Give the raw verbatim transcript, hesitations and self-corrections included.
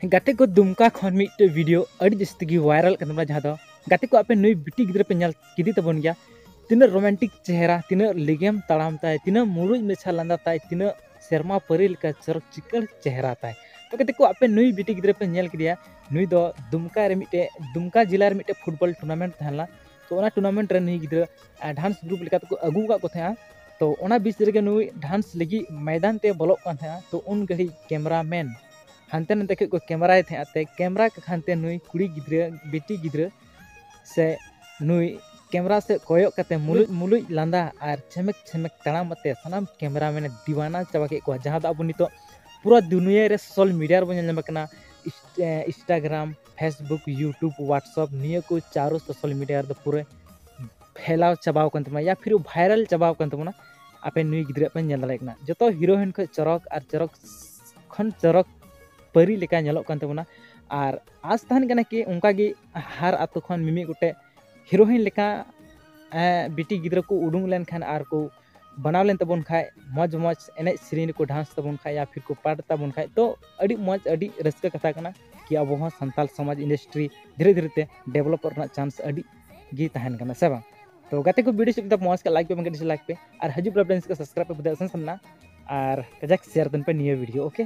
ᱜᱟᱛᱮ ᱠᱚ, ᱫᱩᱢᱠᱟ ᱠᱷᱚᱱ ᱢᱤᱫᱴᱮᱡ ᱵᱷᱤᱰᱤᱭᱳ ᱟᱹᱰᱤ ᱡᱟᱹᱥᱛᱤ ᱜᱮ ᱵᱷᱟᱭᱨᱟᱞ ᱠᱟᱱ ᱛᱟᱵᱚᱱᱟ, ᱡᱟᱦᱟᱸ ᱫᱚ ᱜᱟᱛᱮ ᱠᱚ ᱟᱯᱮ ᱱᱩᱭ ᱵᱤᱴᱤ ᱜᱤᱫᱽᱨᱟᱹ ᱯᱮ ᱧᱮᱞ ᱠᱮᱫᱮ ᱛᱟᱵᱚᱱ ᱜᱮᱭᱟ, ᱛᱤᱱᱟᱹᱜ ᱨᱳᱢᱟᱱᱴᱤᱠ ᱪᱮᱦᱨᱟ, ᱛᱤᱱᱟᱹᱜ ᱞᱮᱜᱮᱢ ᱛᱟᱲᱟᱢ ᱛᱟᱭ, ᱛᱤᱱᱟᱹᱜ ᱢᱩᱞᱩᱡ ᱢᱟᱪᱷᱟ ᱞᱟᱸᱫᱟ ᱛᱟᱭ, ᱛᱤᱱᱟᱹᱜ ᱥᱮᱨᱢᱟ ᱯᱟᱹᱨᱤ ᱞᱮᱠᱟ ᱪᱚᱨᱚᱠ ᱪᱤᱠᱟᱹᱲ ᱪᱮᱦᱨᱟ ᱛᱟᱭ᱾ ᱛᱚ ᱜᱟᱛᱮ ᱠᱚ ᱟᱯᱮ ᱱᱩᱭ ᱵᱤᱴᱤ ᱜᱤᱫᱽᱨᱟᱹ ᱯᱮ ᱧᱮᱞ ᱠᱮᱫᱮᱭᱟ, ᱱᱩᱭ ᱫᱚ ᱫᱩᱢᱠᱟ ᱨᱮ ᱢᱤᱫᱴᱮᱡ, ᱫᱩᱢᱠᱟ ᱡᱮᱞᱟ ᱨᱮ ᱢᱤᱫᱴᱮᱡ ᱯᱷᱩᱴᱵᱚᱞ ᱴᱩᱨᱱᱟᱢᱮᱱᱴ ᱛᱟᱦᱮᱸ ᱞᱮᱱᱟ᱾ ᱛᱚ ᱚᱱᱟ ᱴᱩᱨᱱᱟᱢᱮᱱᱴ ᱨᱮ ᱱᱩᱭ ᱜᱤᱫᱽᱨᱟᱹ ᱰᱟᱱᱥ ᱜᱨᱩᱯ ᱞᱮᱠᱟ ᱛᱮᱠᱚ ᱟᱹᱜᱩ ᱟᱠᱟᱫ ᱠᱚ ᱛᱟᱦᱮᱸᱜᱼᱟ᱾ ᱛᱚ ᱚᱱᱟ ᱵᱤᱪ ᱨᱮᱜᱮ ᱱᱩᱭ ᱰᱟᱱᱥ ᱞᱟᱹᱜᱤᱫ ᱢᱚᱭᱫᱟᱱ ᱛᱮ ᱵᱚᱞᱚᱜ ᱠᱟᱱ ᱛᱟᱦᱮᱸᱜᱼᱟ᱾ ᱛᱚ ᱩᱱ ᱜᱷᱟᱹᱲᱤᱡ ᱠᱮᱢᱨᱟ ᱢᱮᱱ ᱦᱟᱱᱛᱮ ᱱᱟᱛᱮ ᱠᱷᱚᱡ ᱠᱚ ᱠᱮᱢᱨᱟᱭ ᱛᱟᱦᱮᱸᱜᱼᱟ᱾ ᱛᱮ ᱠᱮᱢᱨᱟ ᱠᱟᱠᱷᱟᱱ ᱛᱮ ᱱᱩᱭ ᱠᱩᱲᱤ ᱜᱤᱫᱽᱨᱟᱹ, ᱵᱤᱴᱤ ᱜᱤᱫᱽᱨᱟᱹ ᱥᱮ ᱱᱩᱭ ᱠᱮᱢᱨᱟ ᱥᱮᱫ ᱠᱚᱭᱚᱜ ᱠᱟᱛᱮ ᱢᱩᱞᱩᱡ ᱢᱩᱞᱩᱡ ᱞᱟᱸᱫᱟ ᱟᱨ ᱪᱷᱮᱢᱮᱠ ᱪᱷᱮᱢᱮᱠ ᱛᱟᱲᱟᱢ ᱟᱛᱮ ᱥᱟᱱᱟᱢ ᱠᱮᱢᱨᱟ ᱢᱮᱱᱮ ᱫᱤᱣᱟᱱᱟ ᱪᱟᱵᱟ ᱠᱮᱫ ᱠᱚᱣᱟ, ᱡᱟᱦᱟᱸ ᱫᱚ ᱟᱵᱚ ᱱᱤᱛᱚᱜ ᱯᱩᱨᱟᱹ ᱫᱩᱱᱤᱭᱟᱹ ᱨᱮ ᱥᱳᱥᱟᱞ ᱢᱤᱰᱤᱭᱟ ᱨᱮᱵᱚᱱ ᱧᱮᱞ ᱧᱟᱢᱮ ᱠᱟᱱᱟ᱾ ᱤᱱᱥᱴᱟᱜᱨᱟᱢ, ᱯᱷᱮᱥᱵᱩᱠ, ᱭᱩᱴᱩᱵᱽ, ᱣᱟᱴᱥᱮᱯ, ᱱᱤᱭᱟᱹ ᱠᱚ ᱪᱟᱨᱚ ᱥᱳᱥᱟᱞ ᱢᱤᱰᱤᱭᱟ ᱨᱮᱫᱚ ᱯᱩᱨᱟᱹ ᱯᱷᱮᱞᱟᱣ ᱪᱟᱵᱟᱣ ᱟᱠᱟᱱ ᱛᱟᱵᱚᱱᱟ, ᱭᱟ ᱯᱷᱤᱨ ᱵᱷᱟᱭᱨᱟᱞ ᱪᱟᱵᱟᱣ ᱟᱠᱟᱱ ᱛᱟᱵᱚᱱᱟ᱾ ᱟᱯᱮ ᱱᱩᱭ ᱜᱤᱫᱽᱨᱟᱹ ᱯᱮ ᱧᱮᱞ ᱫᱟᱲᱮᱭᱟᱜ ᱠᱟᱱᱟ, ᱡᱚᱛᱚ ᱦᱤᱨᱳᱭᱤᱱ ᱠᱷᱚᱱ ᱪᱚᱨᱚᱠ ᱟᱨ ᱪᱚᱨᱚᱠ ᱠᱷᱚᱱ ᱪᱚᱨᱚᱠ ᱯᱟᱹᱨᱤ ᱞᱮᱠᱟ ᱧᱮᱞᱚᱜ ᱠᱟᱱ ᱛᱟᱵᱚᱱᱟ᱾ ᱟᱨ ᱟᱸᱥ ᱛᱟᱦᱮᱱ ᱠᱟᱱᱟ ᱠᱤ ᱚᱱᱠᱟ ᱜᱮ ᱦᱟᱨ ᱟᱛᱳ ᱠᱷᱚᱱ ᱢᱤᱢᱤᱫ ᱜᱚᱴᱮᱡ ᱦᱤᱨᱳᱭᱤᱱ ᱞᱮᱠᱟ, ᱮᱸ, ᱵᱤᱴᱤ ᱜᱤᱫᱽᱨᱟᱹ ᱠᱚ ᱩᱰᱩᱝ ᱞᱮᱱᱠᱷᱟᱱ ᱟᱨ ᱠᱚ ᱵᱮᱱᱟᱣ ᱞᱮᱱ ᱛᱟᱵᱚᱱ ᱠᱷᱟᱡ, ᱢᱚᱡᱽ ᱢᱚᱡᱽ ᱮᱱᱮᱡ ᱥᱮᱨᱮᱧ ᱨᱮᱠᱚ ᱰᱟᱱᱥ ᱛᱟᱵᱚᱱ ᱠᱷᱟᱡ ᱭᱟ ᱯᱷᱤᱨ ᱠᱚ ᱯᱟᱴ ᱛᱟᱵᱚᱱ ᱠᱷᱟᱡ, ᱛᱚ ᱟᱹᱰᱤ ᱢᱚᱡᱽ, ᱟᱹᱰᱤ ᱨᱟᱹᱥᱠᱟᱹ ᱠᱟᱛᱷᱟ ᱠᱟᱱᱟ ᱠᱤ ᱟᱵᱚ ᱦᱚᱸ ᱥᱟᱱᱛᱟᱞ ᱥᱚᱢᱟᱡᱽ ᱤᱱᱰᱟᱥᱴᱨᱤ ᱫᱷᱤᱨᱮ ᱫᱷᱤᱨᱮ ᱛᱮ ᱰᱮᱵᱷᱞᱚᱯᱚᱜ ᱨᱮᱱᱟᱜ ᱪᱟᱱᱥ ᱟᱹᱰᱤ ᱜᱮ ᱛᱟᱦᱮᱱ ᱠᱟᱱᱟ, ᱥᱮ ᱵᱟᱝ? ᱛᱚ ᱜᱟᱛᱮ ᱠᱚ, ᱵᱷᱤᱰᱤᱭᱳ ᱪᱮᱫ ᱞᱮᱠᱟ ᱢᱚᱡᱽ ᱠᱷᱟᱡ ᱞᱟᱭᱤᱠ ᱯᱮ, ᱵᱟᱝᱠᱷᱟᱱ ᱰᱤᱥᱞᱟᱭᱤᱠ ᱯᱮ, ᱟᱨ ᱦᱤᱡᱩᱜ ᱯᱮ ᱯᱷᱨᱮᱱᱰᱥ ᱠᱚ ᱥᱟᱵᱥᱠᱨᱟᱭᱤᱵ ᱯᱮ ᱵᱩᱫᱷᱟᱹ ᱥᱟᱱ ᱥᱟᱱᱟ, ᱟᱨ ᱠᱟᱡᱟᱠ ᱥᱮᱭᱟᱨ ᱛᱟᱵᱚᱱ ᱯᱮ ᱱᱤᱭᱟᱹ ᱵᱷᱤᱰᱤᱭᱳ, ᱳᱠᱮ?